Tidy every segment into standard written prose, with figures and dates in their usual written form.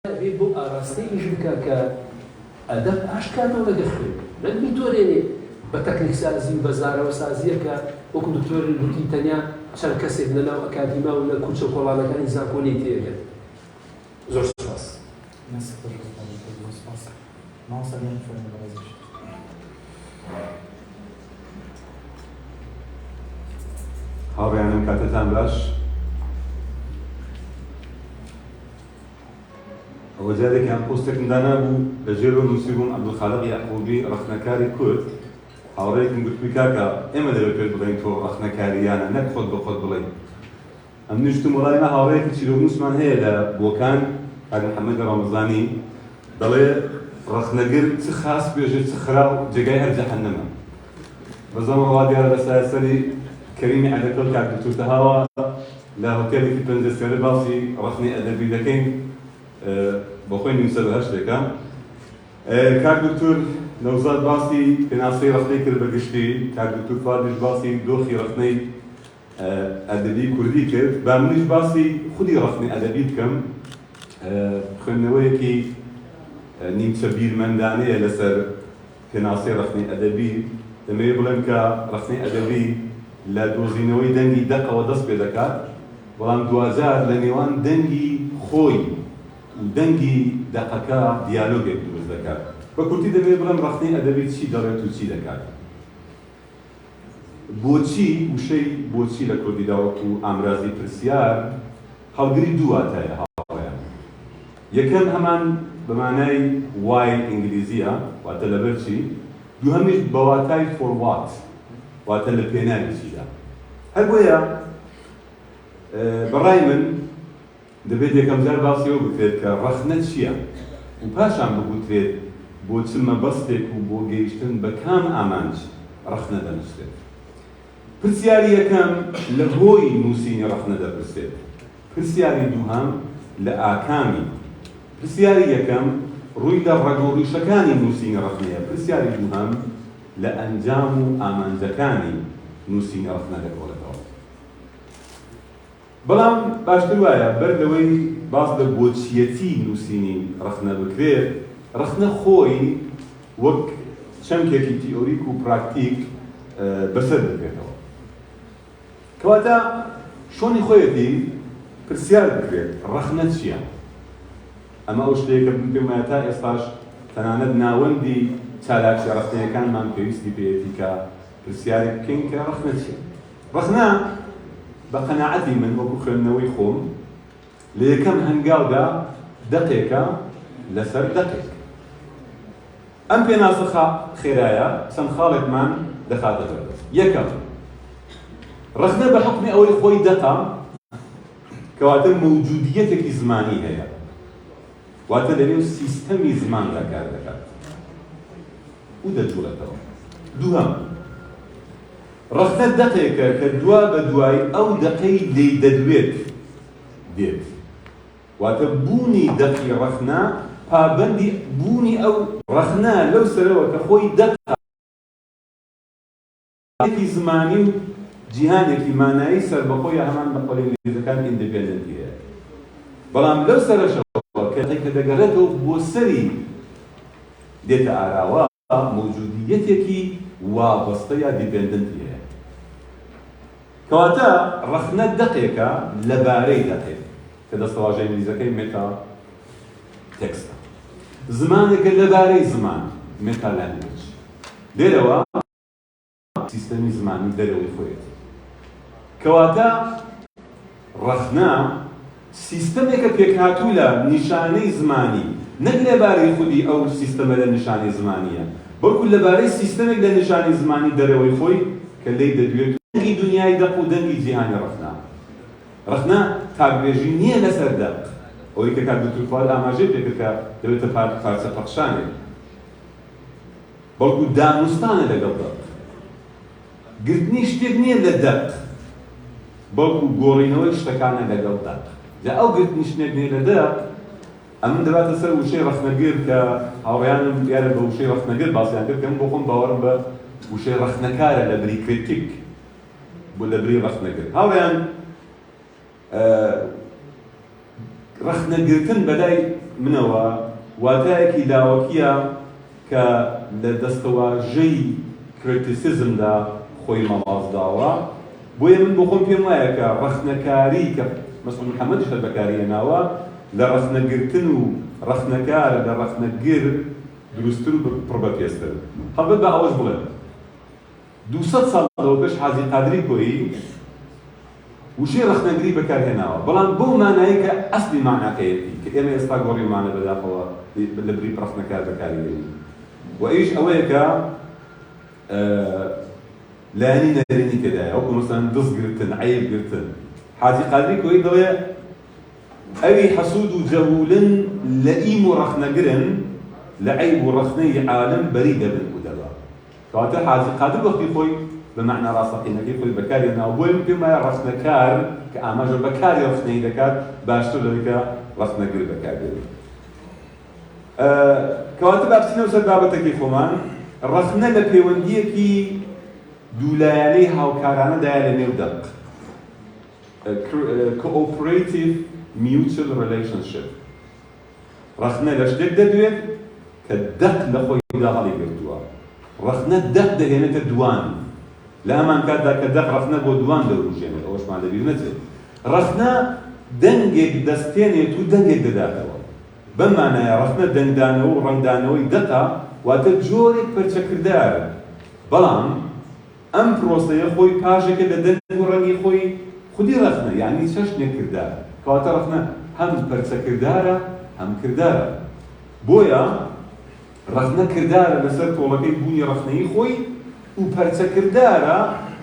ئەبێ بەو ئاراستەی ئیش بکا کە ئەدەب ئاشت کاتەوە لەگەر خوێن نەک بیتۆرێنێ بە تەکنیکسازی و بە زاراوەسازییەک کە وەکو دکتۆر گوتی تەنیا چەند کەسێک لە ناو ئەکادیما و لە کوچە و کۆڵانەکانی زانکۆ لێی تێئەگەن. زۆر سوپاس. دەست خۆش بێت کاک دکتۆر زۆر سوپاس. مامۆستا گیان فەرموو بەڕێزیش. هاوڕێیانم کاتتان باش. ئەوە جارێکیان پۆستێکم دانابوو لە ژێرەوە نووسیبووم عەبدولخالق یەعقوبی ڕەخنەکاری کورد، هاوڕێیەکم گوتبووی کاکە ئێمە دەبێت پێت بڵێین تۆ ڕەخنەکاری یانە نەک خۆت بە خۆت بڵێی. ئەمنیش وتم وەڵا ئێمە هاوڕێیەکی چیرۆکنووسمان هەیە لە بۆکان کاک محەممەدی ڕەمەزانی دەڵێ ڕەخنەگر چ خاس بێژێ چ خراو جێگای هەر جەهەنەمە. بەس ئەمڕۆ وا دیارە لە سایەسەری کەریمی عەلەکە و کاک دکتور تەهاوە لە هۆتێلێکی پەنجەسێرە باسی ڕەخنەی ئەدەبی دەکەین بۆ خۆی نیمچە بەهەشتێکە. کاک دکتور نەوزاد باسی پێناسەی ڕەخنەی کرد بە گشتی، کاک دکتور فادیش باسی دۆخی ڕەخنەی ئەدەبی کوردی کرد، با منیش باسی خودی ڕەخنەی ئەدەبی بکەم. خوێندنەوەیەکی نیمچە بیرمەندانەیە لەسەر پێناسەی ڕەخنەی ئەدەبی، دەمەوێت بڵێم کە ڕەخنەی ئەدەبی لە دۆزینەوەی دەنگی دەقەوە دەست پێ دەکات، بەڵام دواجار لە نێوان دەنگی خۆی و دەنگی دەقەکە دیالۆگێک دروست دەکات. بە کورتی دەمەوێت بڵێم ڕەخنەی ئەدەبی چی دەڵێت و چی دەکات؟ بۆچی وشەی بۆچی لە کوردیدا وەکوو ئامرازی پرسیار هەڵگری دوو واتایە هاوڕێیان. یەکەم هەمان بە مانای why ئینگلیزییە واتە لەبەر چی، دووهەمیش بە واتای for what واتە لە پێناوی چیدا. هەر بۆیە بە ڕای من دەبێت یەکەمجار باسی ئەوە بکرێت کە ڕەخنە چییە و پاشان بگوترێت بۆ چ مەبەستێک و بۆ گەیشتن بە کام ئامانج ڕەخنە دەنووسرێت. پرسیاری یەکەم لە هۆی نووسینی ڕەخنە دەپرسێت، پرسیاری دووهەم لە ئاکامی. پرسیاری یەکەم ڕووی لە ڕەگ و ڕیشەکانی نووسینی ڕەخنەیە، پرسیاری دووهەم لە ئەنجام و ئامانجەکانی نووسینی ڕەخنە دەکۆڵێتەوە. بەڵام باشتر وایە بەر لەوەی باس لە بۆچییەتی نووسینی ڕەخنە بکرێت، ڕەخنە خۆی وەک چەمکێکی تیئۆریک و پراکتیک بەسەر بکرێتەوە. کەواتە شۆنی خۆیەتی پرسیار بکرێت ڕەخنە چییە؟ ئەمە ئەو شتەیە کە من پێم وایە تا ئێستاش تەنانەت ناوەندی چالاکییە ڕەخنەیەکانمان پێویستی پێیەتی کە پرسیارێک بکەین کە ڕەخنە چییە؟ ڕەخنە بە قەناعەتی من وەکو خوێندنەوەی خۆم لە یەکەم هەنگاودا دەقێکە لەسەر دەقێک. ئەم پێناسە خێرایە چەند خاڵێکمان دەخاتە بەردەست. یەکەم، ڕەخنە بە حوکمی ئەوەی خۆی دەقە، کەواتە مەوجودییەتێکی زمانی هەیە، واتە لەنێو سیستەمی زماندا کار دەکات و دەجوڵێتەوە. دووهەم، ڕەخنە دەقێکە کە دوا بە دوای ئەو دەقەی لێی دەدوێت دێت. واتە بوونی دەقی ڕەخنە پابەندی بوونی ئەو. ڕەخنە لەو سەرەوە کە خۆی دەقە. ێکی زمانی و جیهانێکی مانایی سەربەخۆ یا هەمان بە قەولی ئینگلیزەکان independent ی هەیە. بەڵام لەو سەرەشەوە کە دەگەڕێتەوە بۆ سەری دێتە ئاراوە. مەوجودییەتێکی وابەستە یا dependent ی هەیە. کەواتە ڕەخنە دەقێکە لەبارەی دەقێک، کە دەستەواژە ئینگلیزەکەی meta text ە. زمانێکە لەبارەی زمان، meta language. لێرەوە. سیستەمی زمانی دەرەوەی خۆیەتی. کەواتە ڕەخنە سیستەمێکە پێکهاتوو لە نیشانەی زمانی، نەک لەبارەی خودی ئەو سیستەمە لە نیشانەی زمانییە، بەڵکو لەبارەی سیستەمێک لە نیشانەی زمانی دەرەوەی خۆی کە لێی دەدوێت و. دەنگی دونیای دەق و دەنگی جیهانی ڕەخنە. ڕەخنە تاکبێژی نییە لەسەر دەق، ئەوەی کە کاک دوکتور فواد ئاماژەی پێکرد کە دەبێتە پارچە پەخشانێک. بەڵکو دانوستانە لەگەڵ دەق. گرتنی شتێک نییە لە دەق، بەڵکو گۆڕینەوەی شتەکانە لەگەڵ دەق. جا ئەو گرتنی شتێک نییە لە دەق، ئەمن دەباتە سەر وشەی ڕەخنەگر کە هاوڕێیانم دیارە بە وشەی ڕەخنەگر باسیان کرد کە من بۆ خۆم باوەڕم بە وشەی ڕەخنەکارە لە بری critic بۆ لە بری ڕەخنەگر. هاوڕێیان ڕەخنەگرتن بەلای. منەوە واتایەکی لاوەکییە کە لە دەستەواژەی کریتیسیزمدا خۆی مەڵاس داوە، بۆیە من بۆ خۆم پێم وایە کە ڕەخنەکاری کە مەسعود محەمەدیش هەر بەکاری هێناوە لە ڕەخنەگرتن و ڕەخنەکار لە ڕەخنەگر دروستتر و پڕبەپێستر. هەڵبەت با ئەوەش بڵێم 200 ساڵ لەوەپێش حاجی قادری کۆیی وشەی ڕەخنەگری بەکارهێناوە، بەڵام بەو مانایەی کە ئەسلی ماناکەیەتی، کە ئێمە ئێستا گۆڕیومانە بەداخەوە لە بری ڕەخنەکار بەکاری دێنین و ئەویش ئەوەیە کە لایەنی نەرێنی تێدایە، وەکو مەسەلەن دز گرتن، عەیب گرتن. حاجی قادری کۆیی دەڵێ ئەوی حەسوود و جەهوولن لەئیم و ڕەخنەگرن، لە عەیب و ڕەخنەی عالەم بەری دەبن ئودەبا. کەواتە حاجی قادر وەختی خۆی بە مەعنا ڕاستەقینەکەی خۆی بەکاری هێناوە، بۆیە من پێم وایە ڕەخنەکار کە ئاماژە بە کاری ڕەخنەیی دەکات باشترە لەوەی کە ڕەخنەگر بەکار بێنێت. کەواتە با بچینەوە سەر بابەتەکەی خۆمان، ڕەخنە لە پەیوەندییەکی دوولایەنەی هاوکارانەدایە لە نێو دەق، Cooperative Mutual Relationship. ڕەخنە لە شتێک دەدوێت کە دەق لە خۆیدا هەڵیگرتووە. ڕەخنە دەق دەهێنێتە دوان. لە هەمانکاتدا کە دەق ڕەخنە بۆ دوان دەوروژێنێت، ئەوەشمان لەبیر نەچێت. ڕەخنە دەنگێک دەستێنێت و دەنگێک دەداتەوە. بەم مانایە ڕەخنە دەنگدانەوە و ڕەنگدانەوەی دەقە، واتە جۆرێک پەرچەکردارە. بەڵام. ئەم پرۆسەیە خۆی پاژێکە لە دەنگ و ڕەنگی خۆی خودی ڕەخنە، یانی چەشنێک کردار. کەواتە ڕەخنە هەم پەرچەکردارە، هەم کردارە. بۆیە ڕەخنە کردارە لەسەر کۆڵەکەی بوونی ڕەخنەیی خۆی و پەرچەکردارە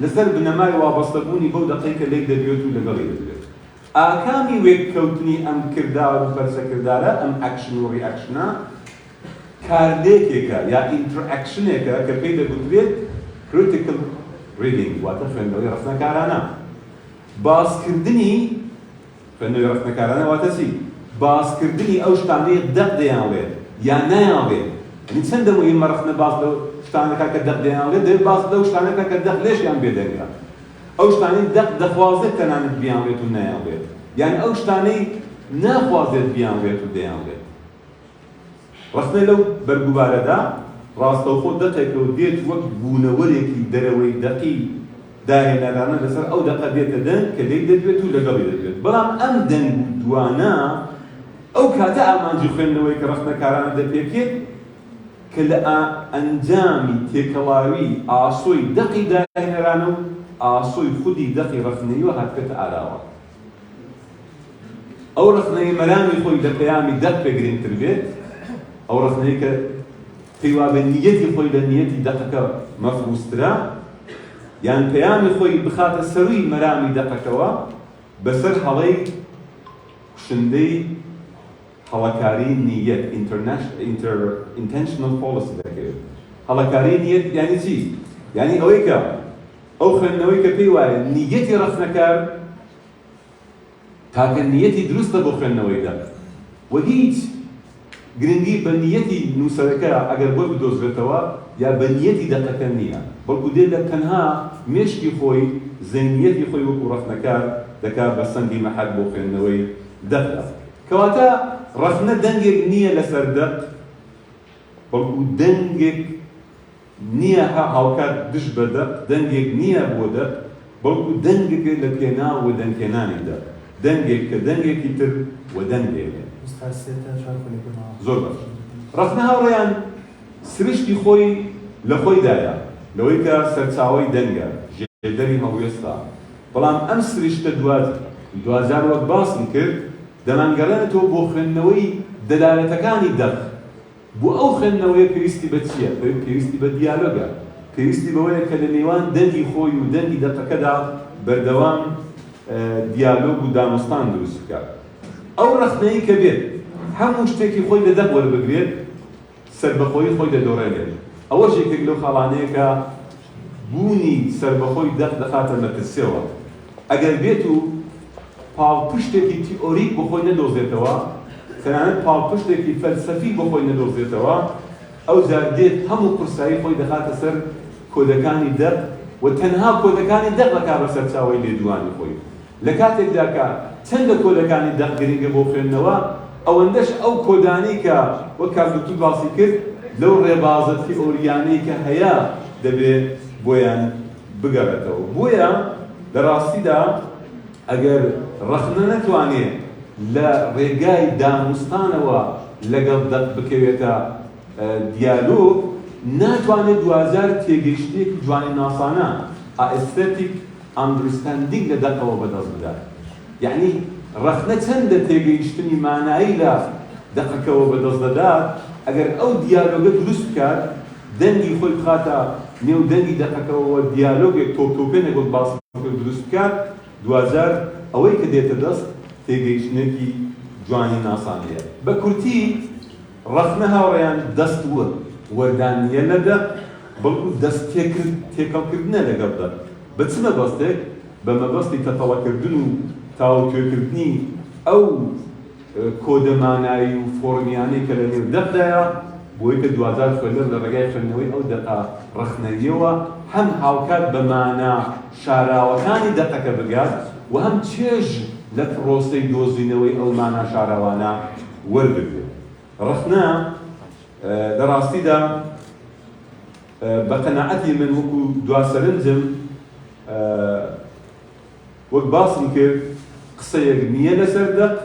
لەسەر بنەمای وابەستەبوونی بەو دەقەی کە لێی دەدوێت و لەگەڵی دەدوێت. ئاکامی وێککەوتنی ئەم کردار و پەرچەکردارە، ئەم ئەکشن و ڕیئەکشنە، کارلێکێکە یا ئینترئەکشنێکە کە پێی دەگوترێت Critical Reading واتە خوێندنەوەی ڕەخنەکارانە. باسکردنی خوێندنەوەی ڕەخنەکارانە واتە چی؟ باسکردنی ئەو شتانەی دەق دەیانڵێت یا نایانڵێت. یانی چەندە موهیمە ڕەخنە باس لەو شتانە دەکات کە دەق دەیانڵێت، دەبێت باس لەو شتانە بکات کە دەق لێشیان بێدەنگە. ئەو شتانەی دەق دەخوازێت تەنانەت بیانڵێت و نایانڵێت، یان ئەو شتانەی ناخوازێت بیانڵێت و دەیانڵێت. ڕەخنە لەو بەرگوبارەدا ڕاستەوخۆ دەقێکە و دێت وەک بوونەوەرێکی دەرەوەی دەقی داهێنەرانە لەسەر ئەو دەقە دێتە دەنگ کە لێی دەدوێت و لەگەڵی دەدوێت. بەڵام ئەم دەنگ و دوانە ئەو کاتە ئامانجی خوێندنەوەیەکی ڕەخنەکارانە دەپێکێت کە لە ئەنجامی تێکەڵاویی ئاسۆی دەقی داهێنەرانە و ئاسۆی خودی دەقی ڕەخنەییوە هاتبێتە ئاراوە. ئەو ڕەخنەی مەرامی خۆی لە پەیامی دەق پێ گرنگتر بێت، ئەو ڕەخنەی کە پێی وابێ نیەتی خۆی لە نیەتی دەقەکە مەفروزترە، یان پەیامی خۆی بخاتە سەرووی مەرامی دەقەکەوە، بەسەر هەڵەی کوشندەی هەڵەکاری نیەت، Intentional Fallacy، دەکەوێت. هەڵەکاری نیەت یانی چی؟ یانی ئەوەی کە ئەو خوێندنەوەی کە پێی وایە نیەتی ڕەخنەکار تاکە نیەتی دروستە بۆ خوێندنەوەی دەق و هیچ گرنگی بە نیەتی نووسەرەکە ئەگەر بۆی بدۆزرێتەوە یا بە نیەتی دەقەکە نییە، بەڵکو دێت لە تەنها مێشکی خۆی زەینیەتی خۆی وەکو ڕەخنەکار دەکات بە سەنگی مەحەک بۆ خوێندنەوەی دەقدا. کەواتە ڕەخنە دەنگێک نییە لەسەر دەق، بەڵکو دەنگێک نییە هاوکات دژ بە دەق، دەنگێک نییە بۆ دەق، بەڵکو دەنگێکە لە پێناو وەدەنگهێنانی دەق، دەنگێک کە دەنگێکی تر وەدەنگ دێنێ. ئوستاز سێ تا چوار خولەکە ماوە. زۆر باش. ڕەخنە هاوڕێیان سرشتی خۆی لە خۆیدایە، لەوەی کە سەرچاوەی دەنگە، ژێدەری هەڵوێستە، بەڵام ئەم سرشتە دواجار وەک باسم کرد دەمانگەڕێنێتەوە بۆ خوێندنەوەی دەلالەتەکانی دەق، بۆ ئەو خوێندنەوەیە پێویستی بە چییە؟ پێویستی بە دیالۆگە، پێویستی بەوەیە کە لە نێوان دەنگی خۆی و دەنگی دەقەکەدا بەردەوام دیالۆگ و دانوستان دروست بکات. ئەو ڕەخنەی کە بێت هەموو شتێکی خۆی لە دەق وەربگرێت، سەربەخۆیی خۆی دەدۆڕێنێت. ئەوەش یەکێک لەو خاڵانەیە کە بوونی سەربەخۆی دەق دەخاتە مەترسییەوە. ئەگەر بێت و پاڵپشتێکی تیئۆریک بۆ خۆی نەدۆزێتەوە، تەنانەت پاڵپشتێکی فەلسەفی بۆ خۆی نەدۆزێتەوە، ئەوجار دێت هەموو قورسایی خۆی دەخاتە سەر کۆدەکانی دەق و تەنها کۆدەکانی دەق دەکات بە سەرچاوەی لێدوانی خۆی. لە کاتێکدا کە چەندە کۆدەکانی دەق گرنگە بۆ خوێندنەوە، ئەوەندەش ئەو کۆدانەی کە وەک کاک دوکتور باسی کرد لەو ڕێبازە تیئۆرییانەی کە هەیە دەبێ بۆیان بگەڕێتەوە. بۆیە لە ڕاستیدا ئەگەر ڕەخنە نەتوانێ لە ڕێگای دانوستانەوە لەگەڵ دەق بکەوێتە دیالۆگ، ناتوانێ دواجار تێگەیشتنێکی جوانیناسانە، Aesthetic Understanding، لە دەقەوە بەدەست بدات. یەعنی ڕەخنە چەندە تێگەیشتنی مانایی لە دەقەکەوە بەدەست دەدات، ئەگەر ئەو دیالۆگە دروست بکات، دەنگی خۆی بخاتە نێو دەنگی دەقەکەوە و دیالۆگێک، تۆپتۆپێنێک وەک باسم کرد دروست بکات، دواجار ئەوەی کە دێتە دەست تێگەیشتنێکی جوانیناسانەیە. بە کورتی ڕەخنە هاوڕێیان دەست وەردان نییە لە دەق، بەڵکو دەست تێکەڵکردنە لەگەڵ دەق. بە چ مەبەستێک؟ بە مەبەستی تەتەڵەکردن و تاوتوێکردنی ئەو کۆدە مانایی و فۆڕمیانەی کە لە نێو دەقدایە، بۆی کە دواجار خوێنەر لە ڕێگای خوێندنەوەی ئەو دەقە ڕەخنەییەوە هەم هاوکات بە مانا شاراوەکانی دەقەکە بگات و هەم چێژ لە پڕۆسەی دۆزینەوەی ئەو مانا شاراوانە وەربگرێت. ڕەخنە لە ڕاستیدا بە قەناعەتی من وەکو دوا سەرنجم وەک باسم کرد قسەیەک نییە لەسەر دەق.